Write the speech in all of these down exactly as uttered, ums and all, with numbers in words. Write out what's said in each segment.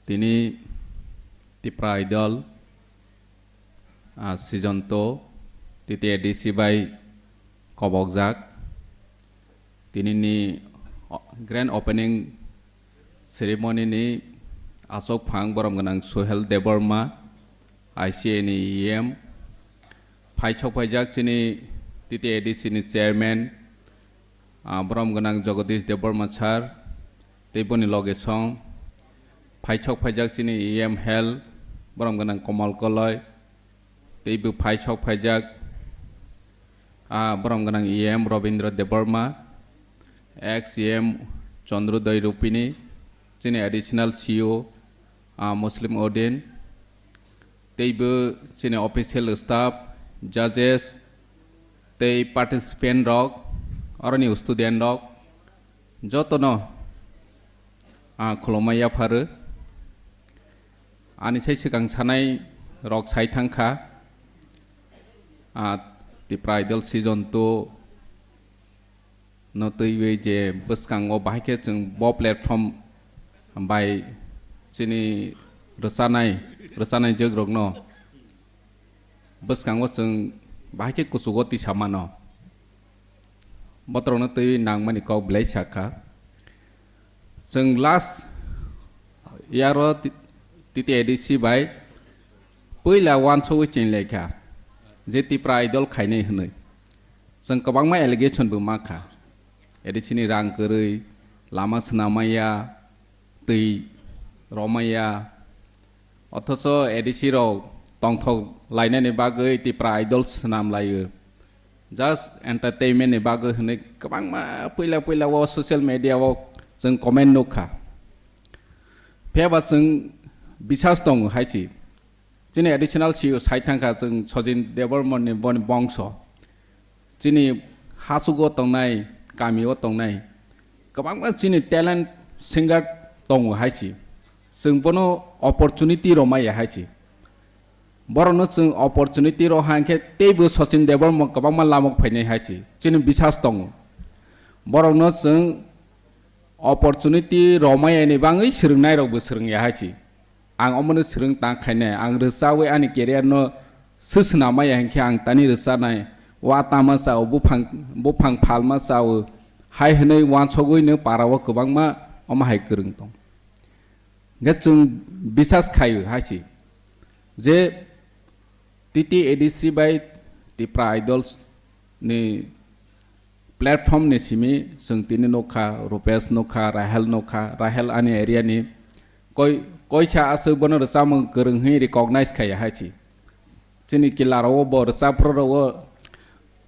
Tini Tipra Idol, ah, season two, T T A D C bai kobokjak. Tini ni o-, grand opening ceremony ni asok phang borom gwnang Suhel Debbarma, I C A ni E M. Phai sok phaijak chini T T A D C ni chairman, ah, borom gwnang Jagadish Debbarma sir, tei boni loge song. Phai sok phaijak chini E M Health, borom gwnang Komal Koloi, tei bo phai sok phaijak, ah, borom gwnang E M Robindra Debbarma, ex E M Chandrodaya Rupini, chini additional C E O, ah, Muslim Odin, tei bo chini official staff, judges, tei participant rok, oroni student rok, jotono, ah, khulumma yapharo. Ani sai swkang sanai rok sai thangkha, ah, Tipra Idol season two no twiwi je bwskango bahai khe chwng bo platform bai chini rwchanai, rwchanai jwkrokno bwskango chwng bahai khe kuchugo tisa mano. Botrokno twiwi nangmani kok belai sakha. Chwng last year o T-, T T A D C bai puila uansugwi chinlaikha je Tipra Idol khainai hwnwi. Chwng kwbangma allegation bo makha. A D C ni rang kwrwi, lama swnamaya, twi romaya. Othocho A D C rok tongthok lainani bagwi Tipra Idol swnam laio. Just entertainment ni bagwi hwnwi kwbangma puila puila o social media o chwng comment nukha. Phiyaba chwng bisas tongo hai si. Chini additional C E O sai thangkha chwng Sojin Debbarma ni boni bongso. Chini hasugo tongnai, kami o tongnai. Kwbangma chini talent singer tongo hai si. Chwng bono opportunity rw maya hai si. Borokno chwng opportunity rw hai khe teibo Sachin Debbarma kwbangma lamok phainai hai si. Chini bisas tongo. Borokno chwng opportunity rw maya ni bangwi swrwngnai rokbo swrwngya hai si. Ang omono swrwng tang khainai, ang rwchawi ani career no swswna maya hinkhe ang tani rwchanai, wa tama chao, buphang, buphang phalma chao, hai hwnwi uansugwi no para o kwbangma omo hai kwrwng tong. Hinkhe chwng bisas khaio hai si je T T A D C bai Tipra Idols ni platform ni simi chwng tini nukha, Rupesh nukha, Rahel nukha, Rahel ani area ni koi, koisa aswk bono rwchapmung kwrwng hwnwi recognize khaiya hai si. Chini kila rok o bo rwchapra rok o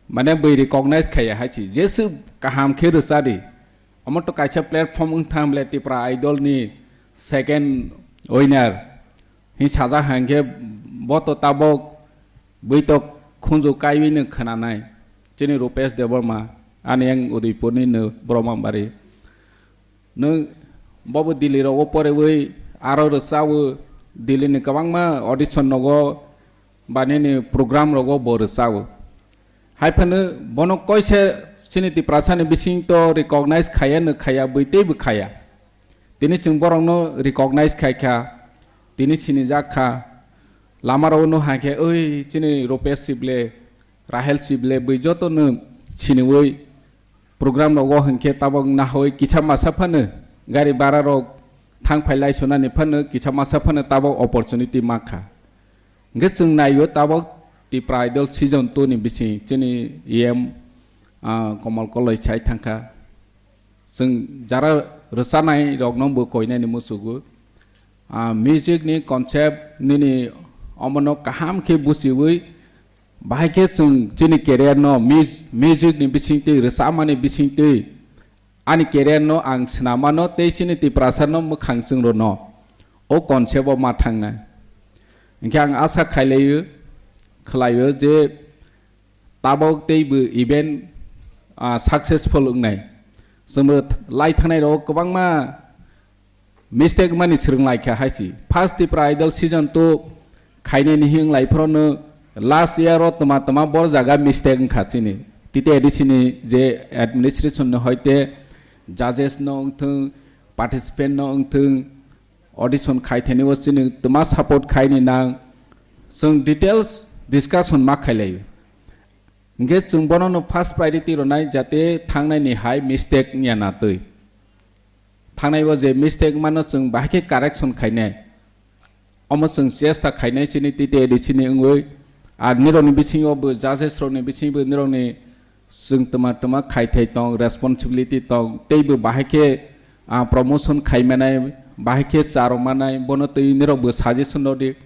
mane bwi recognize khaiya hai si. Jeswk kaham khe rwcha di. Omo to kaisa platform wng thang ble Tipra Idol ni second winner. Hing sajak hai khe bo to tabok bui tok khunju kaiwi no khwnanai. Chini Rupesh Debbarma, ani yang Udaipur ni no Brahmabari. Nwng bobo Delhi rogo porewi aro rwchawo Delhi ni kwbangma audition nogo ba nini program rogo bo rwchawo. Hai phano bono koise chini Tiprasa ni bising to recognize khaya no khaya bui teibo khaya. Tini chwng borokno recognize khai kha, tini sinijak kha. Lama rok no hai khe, "Oi, chini Rupesh Sible, Rahel Sible, bui joto no siniwi program rogo hinkhe tabok nahoi kisa masa phano gari bara rok thang phai lai sunani phano kisa masa phano tabok opportunity ma kha." Hinkhe chwng naio tabok Tipra Idol season two ni bising chini E M, ah, Komal Koloi sai thang kha. Chwng jara rwchanai rokno bo koinani muchugo. Ah, music ni concept nini omono kaham khe buchiwi bahai khe chwng chini career no mus-, music ni bisingtwi rwchapmani bisingtwi ani career no ang swnamano tei chini Tiprasa no mwkhang chwng rwno o concept o ma thangnai. Hinkhe ang asa khailaio, khlaio je tabok teibo event, ah, successful wngnai. Chwngbo lai thangnai rok kwbangma mistake mani swrwng lai kha hai si. First Tipra Idol season two khainani hing lai phoro no last year o tma tma bor jaga mistake wngkha chini. T T A D C ni je administration no hoite judges no wngthwng, participant no wngthwng, audition khai thani o chini tma support khai ni nang, chwng details discussion ma khailai. Hingke chwng bono no first priority rwnai, jate thangnai ni hai mistake wngya na twi. Thangnai o je mistake mano chwng bahai khe correction khainai. Omo chwng chesta khainai chini T T A D C ni wngwi. Ar nirokni bisingo bo judges rokni bisingo nirokni chwng tma tma khaithai tong, responsibility tong, teibo bahai khe, ah, promotion khaimanai, bahai khe charwmanai, bono twi nirokbo suggestion rwdi.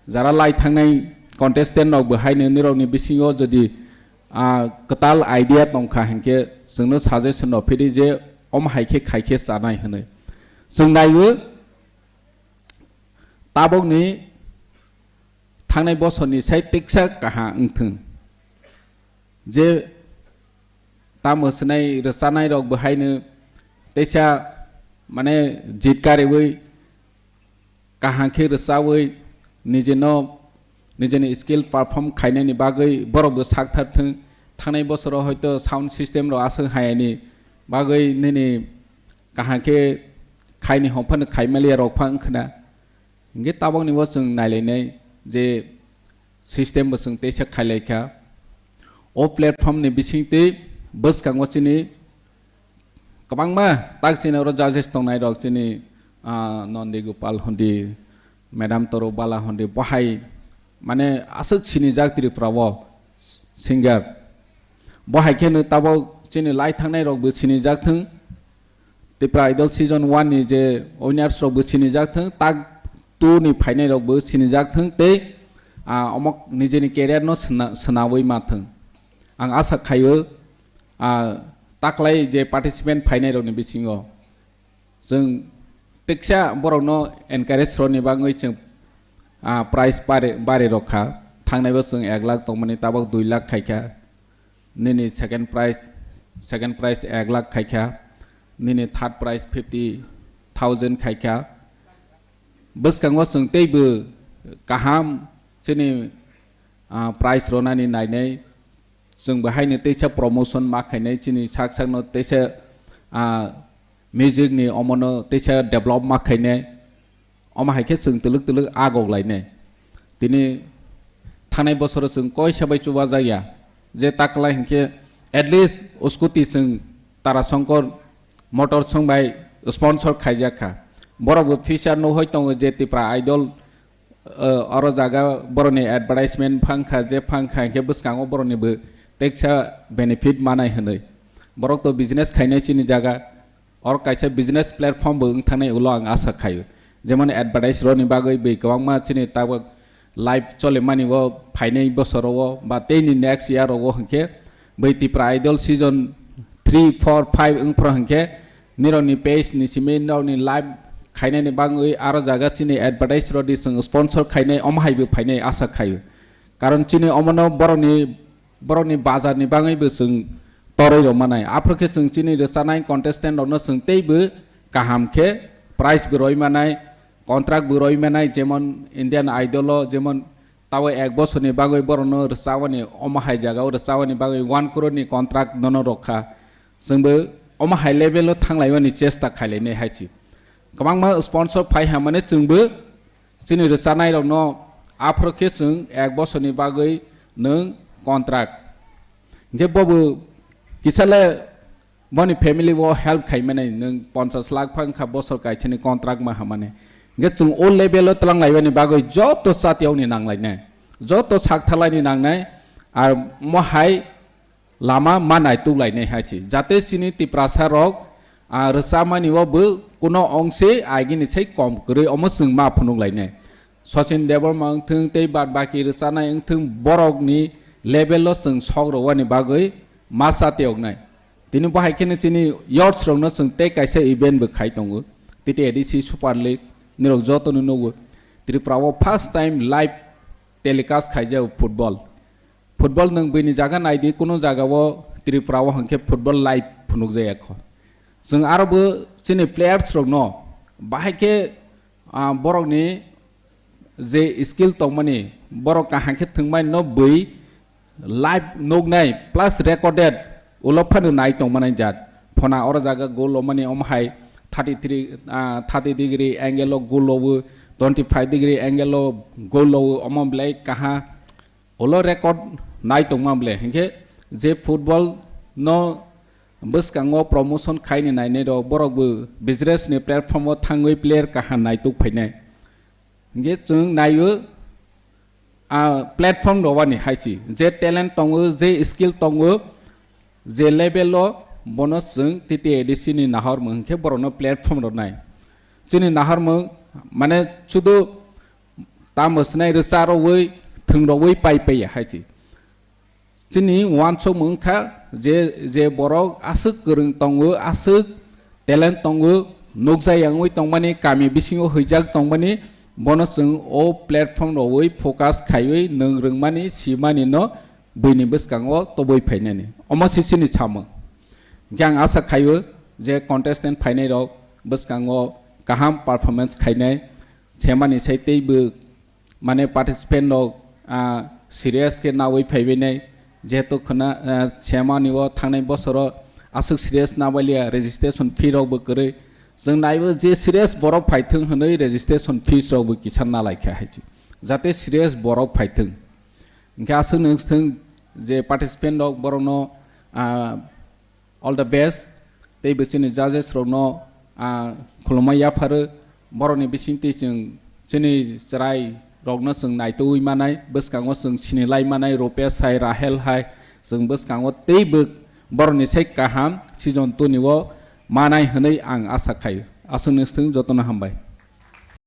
Jara lai thangnai contestant rokbo haino nirokni bisingo jodi, ah, kwtal idea tongkha hinkhe chwngno suggestion rok phidi je omo hai khe khai khe chanai hwnwi. Chwng naiwi tabokni thangnai bosorni sai teksa kaha wngthwng. Je tamo swnai rwchanai rok bo haino teisa mane jit kariwi kaham khe rwchawi nijeno nijeni skill perform khainani bagwi borok bo sak thar thwng. Thangnai bosoro hoito sound system rok aswk hayani bagwi nini kaham khe khaini hom phano khai maliya rok pha wngkhna. Hingke tabokni bo chwng nailainai je system bo chwng teisa khailaikha. O platform ni bisingtwi bwskango chini kwbangma tak chini oro judges tongnai rok chini, ah, Nondi Gopal hondi, Madam Toro Bala hondi, bohai mane aswk sinijak Tripura o singer. Bohai kheno tabok chini lai thangnai rok bo sinijak thwng. Tipra Idol season one ni je winners rok bo sinijak thwng, tak two ni phainai rok bo sinijak thwng tei, ah, omo nijeni career no sna-, swnawi ma thwng. Ang asa khaio, ah, taklai je participant phainai rok ni bisingo chwng teksa borok no encourage rwni bagwi chwng, ah, prize bari, bari rok kha. Thangnai bo chwng ek lakh tongmani tabok dui lakh khai kha. Nini second prize, second prize ek lakh khai kha, nini third prize fifty thousand khai kha. Bwskango chwng teibo kaham chini, ah, prize rwnani nainai, chwng bo haino teisa promotion ma khainai, chini sak sakno teisa, ah, music ni omono teisa develop ma khainai. Omo hai khe chwng twlwk twlwk agok lainai. Tini thanai bosoro chwng koisa bai chubajakya. Je takla hinkhe at least scooty chwng Tarasongkor Motors song bai sponsor khaijak kha. Borok bo future no hoi tongo je Tipra Idol, eh, oro jaga borokni advertisement phang kha, je phang kha hinkhe bwskango borokni bo teksa benefit manai hwnwi. Borok to business khainai chini jaga. Oro kaisa business platform bo wng thangnai ulo ang asa khaio. Jemon advertise roni bagwi bai kwbangma chini tabuk live cholimani o phainai bosoro o ba teini next year o hinkhe bai Tipra Idol season three, four, five wngphro hinkhe nirokni page ni simi nokni live khainani bagwi aro jaga chini advertise rodi chwng sponsor khainai omo hai bo phainai asa khaio. Karon chini omono borokni borokni bazar ni bagwi bo chwng torwi rok manai. Aphuru khe chwng chini rwchanai contestant rokno chwng teibo kaham khe prize bo roi manai, contract bo roi manai, jemon Indian Idol o jemon tabo ek bosorni bagwi borokno rwchawani omo hai jaga o rwchawani bagwi one crore ni contract nono rok kha. Chwngbo omo hai level o thanglaiwani chesta khailainai hai chi. Kwbangma sponsor phai hamani chwngbo chini rwchanairokno aphuru khe chwng ek bosorni bagwi nwng contract. Hinkhe bobo kisale boni family o help khaimani nwng ponchash lakh pha wngkha bosor kaisani contract ma hamani. Hinkhe chwng o level o twlang laibani bagwi joto chatiyokni nanglainai, joto sak thalaini nangnai, ar mohai lama ma naituk lainai hai se. Jate chini Tiprasa rok, ah, rwchamani o bo kuno ongse agini sai kom kwrwi omo chwng ma phunuk lainai. Sachin Debbarma wngthwng tei bad baki rwchanai wngthwng borokni level o chwng sok rwani bagwi ma chatiyoknai. Tini bo hai kheno chini youths rokno chwng tei kaisa event bo khai tongo. T T A D C Super League nirok jotono nugo. Tripura o first time live telecast khaijak football. Football nwng buini jaga naidi, kuno jaga o Tripura o hwnkhe football live phunukjaya kho. Chwng aro bo chini players rokno bahai khe, ah, borokni je skill tongmani, borok kaham khe thwngmani no bui live nuknai plus recorded ulo phano nai tongmani jat. Phona oro jaga goal lomani omo hai thirty three, ah, thirty degree angle o goal lowo, twenty five degree angle o goal lowo, omo belai kaha. Olo record nai tongma bole, hinkhe je football no bwskango promotion khaini nainai rok, borok bo business ni platform o thangwi player kaha naituk phainai. Hinkhe chwng naio, a platform rwani hai si, je talent tongo, je skill tongo, je level o bono chwng T T A D C ni nahor mung hinkhe borokno platform rwnai. Chini nahor mung mane chudu tamo swnai rwcha rwui thwng rwui pai paiya hai si. Chini uansukmung wngkha je, je borok aswk kwrwng tongo, aswk talent tongo, nukjak yangwi tongmani, kami bisingo huijak tongmani, bono chwng o platform rwui focus khaiwi nwng rwngmani, simani no buini bwskango tobwi phainani. Omo se chini samung. Hinkhe ang asa khaio je contestant phainai rok bwskango kaham performance khainai, semani sai teibo mane participant rok, ah, serious khe nawi phaibainai, jehetu khwna, ah, semani o thangnai bosoro aswk serious nabaliya, registration fee rok bo kwrwi. Chwng naibo je serious borok phaithwng hwnwi registration fees rok bo kisa nalaikha hai si, jate serious borok phaithwng. Hinkhe aswk nwng thwng je participant rok borokno, ah, all the best. Tei bo chini judges rokno, ah, khulumma yapharo. Borokni bisingtwi chwng chini chwrai rokno chwng naitugwi manai, bwskango chwng sinilai manai, Rupesh hai, Rahel hai, chwng bwskango teibo borokni sai kaham season two ni o manai hwnwi ang asa khaio. Aswk nwng thwng, jotono hambai.